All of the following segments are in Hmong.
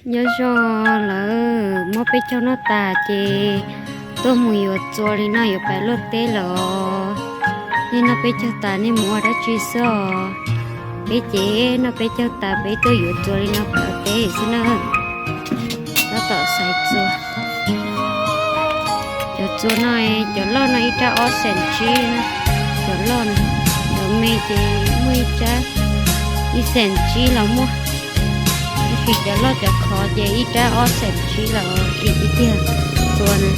Nyob zoo, lawv muab peb caug noj tas ces tuaj mus yuav txua li no yuav pais luaj teb lawm os. Nej noj peb caug tas nej mus ua dab tsi xwb os? Peb ces noj peb caug tas peb tuaj yuav txua li no pais ua teb xwb na. Tab tom xaiv txua. Cov txua no, cov loj no ib rab ob xees tsib, cov loj no, cov me ces muaj ib rab ib xees tsib los muaj. Tab sis cov loj cov khov ces ib rab ob xees tsib los ib tiag. Txua na,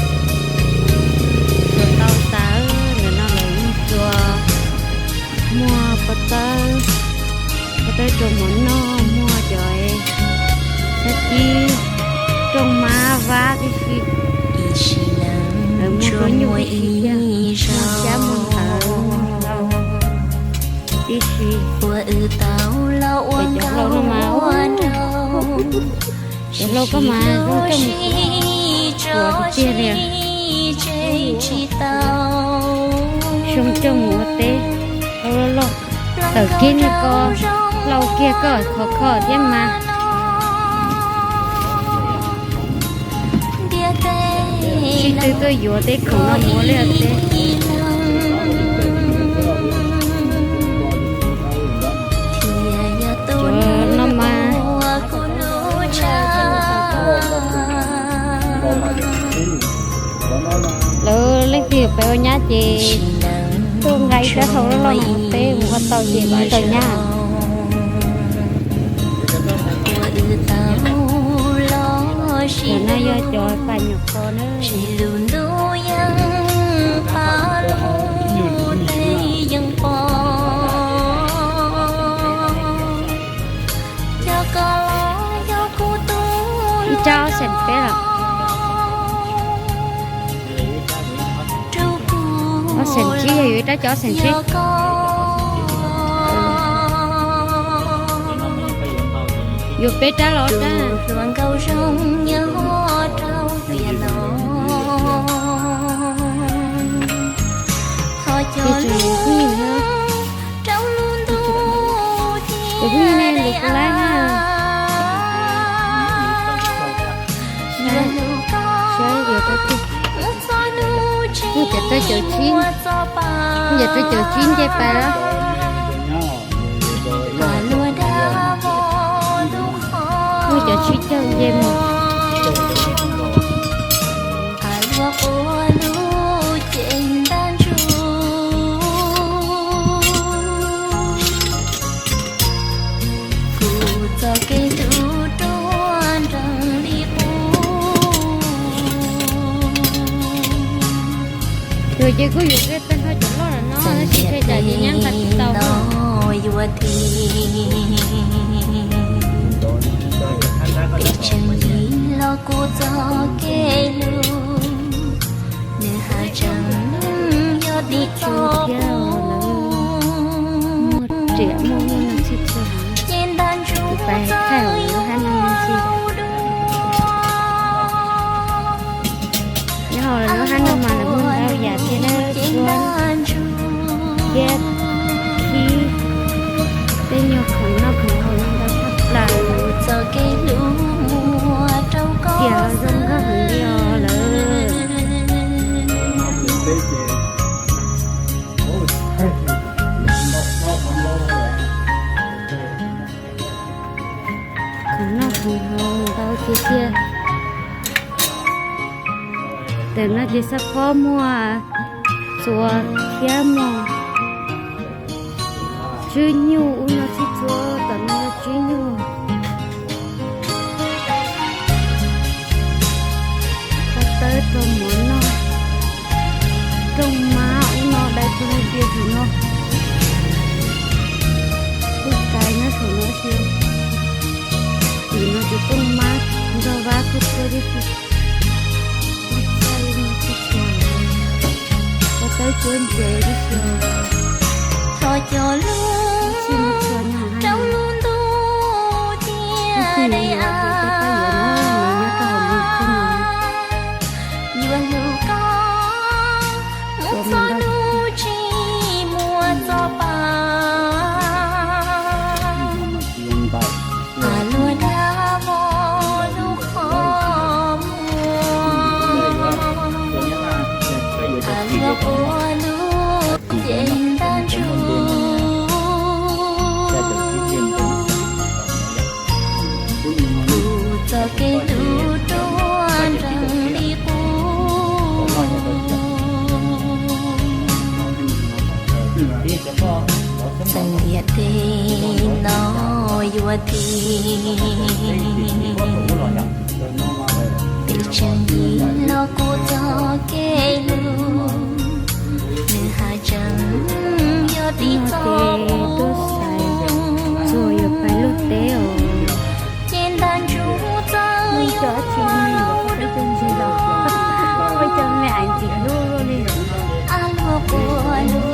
txua tau tas, ntawm no lawv muag txua, muag pob tawb, pob tawb rau mov noj, muag cov xyab cib, rooj mab vab tib si. Lawv muag duab nyuj tib si thiab, muag xyab muag ntawv tib si. Cov hlau no mas cov hlau koj mas zoo coj mus ua tiag tiag li. Zoo coj mus ua teb, hlau loj loj. Tawm kiag niag ko hlau kiag koj khov kho thiab mas. Sib tw tuaj yuav tej khoom no mus ua liaj teb. Cov no mas lawv leej twg pem ua nyab ces tuaj nqa ib rab hlau loj loj no mus teb, mus ua tau ces mus tau nyab. Cov no yog cov pam nyuam qos na. Ib rab ob xees peb los? Ob xees tsib, yog yuav ib rab cov ob xees tsib. Yuav peb rab los rab. Ces tseem yog phooj ywg na. Ces phooj ywg ne, lus kuv laib na. Saib, saib yuav rau twg. Yog cov rau caum tsib, yog cov rau caum tsib nce pais lawm. Yog cov tsib caug nce mus. Yog ces kuj yuav kiag tag nrho cov loj lawm no, tab sis tsam ces nyab nqa tsis tau. Muag riam muaj muaj no txhij txhua heev. Kuv pais thaij hauv lub hab no no xwb. Nyob hauv lub hab no mas lawv muaj ntau yam thiab na, txua thiab khib, tej nyuag khoom noj khoom haus ntau tshaj plaws. Tiam zoo nkauj heev li os lawm. Khoom noj khoom haus ntau tiag tiag. Tam no ces xab phob muaj txua thiab muaj tswb nyuj ub no txhij txhua, tam no tswb nyuj. Pob tawb rau mov noj, rooj mab ub no dai rau hauv tiag thaum no. Kuj kais nyob saum no thiab. Tim no ces rooj mab nrog vab txhij txhua tib si. Pob tawb cuab ntsev tib si. Thov cov lub rau lub ntuj tiag dai av, yuav hlub koj mus txog hnub tsis muaj txoj pa. Luag dab vog Kev hlub ruaj nreeg li qub, txawm ntiaj teb no yuav thim, pes tsawg yim los kuj txog kev hlub, nws haj tseem yog tib txoj txuas yuav pais luag teb os. Ces ntaj ntsug txawj yuav ua luaj, ua cov me aiv ntxim hlub luaj li, a luag quaj lug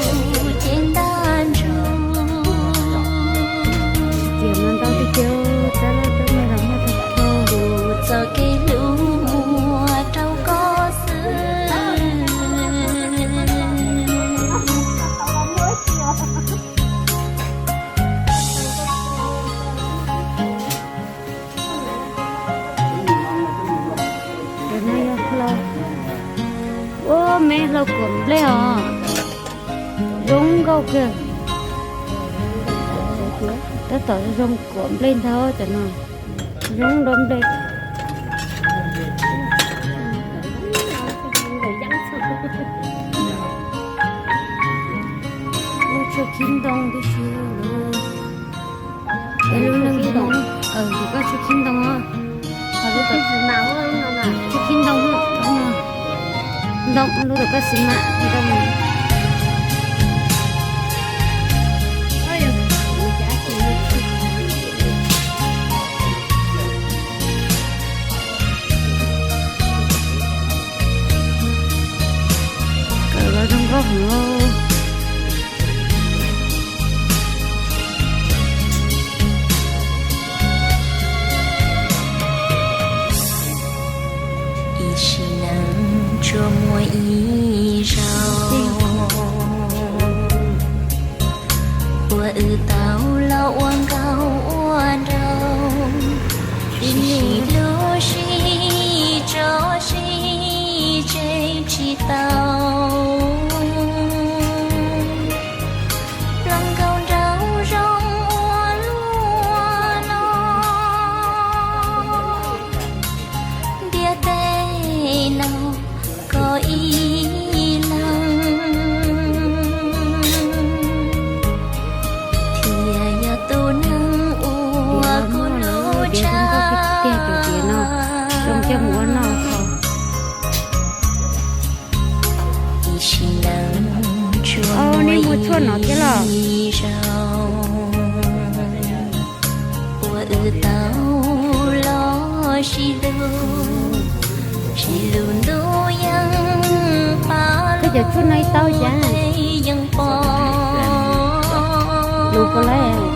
ces ntaj ntsug. Tiam no ntau tiag tiag, tab laj tab me los muaj tag nrho. Kuv txoj kev hlub muaj rau koj xwb. Cov no yog hlau, ua me hlau kuam nplej os, zoo nkauj kawg. Tab tom zoo kuam nplej ntag cov no, zoo dua nplej. Lub tshuaj khib ntoo tib si. Es lub neej ntoo, ces koj tshuaj khib ntoo os. Tshuaj khib ntoo, ntoo lub tom koj xis mas ntoo. Kawm los zoo nkauj heev. Ib sim neej tsuas muaj ib zaug uas wb tau los ua nkauj ua nraug, sib hlub sib tso sib tseg tsis tau. Plaub nkauj nraug zoo ua luaj no, ntiaj teb no koj ib leeg, thiaj yog tus neeg uas kuv hlub tshaj. Ib sim neej tsuas muaj ib zaug uas wb tau los sib hlub, sib hlub ntuj yeej pom, koj cov tshuaj no ib tau cas yeej pom lus puas laib.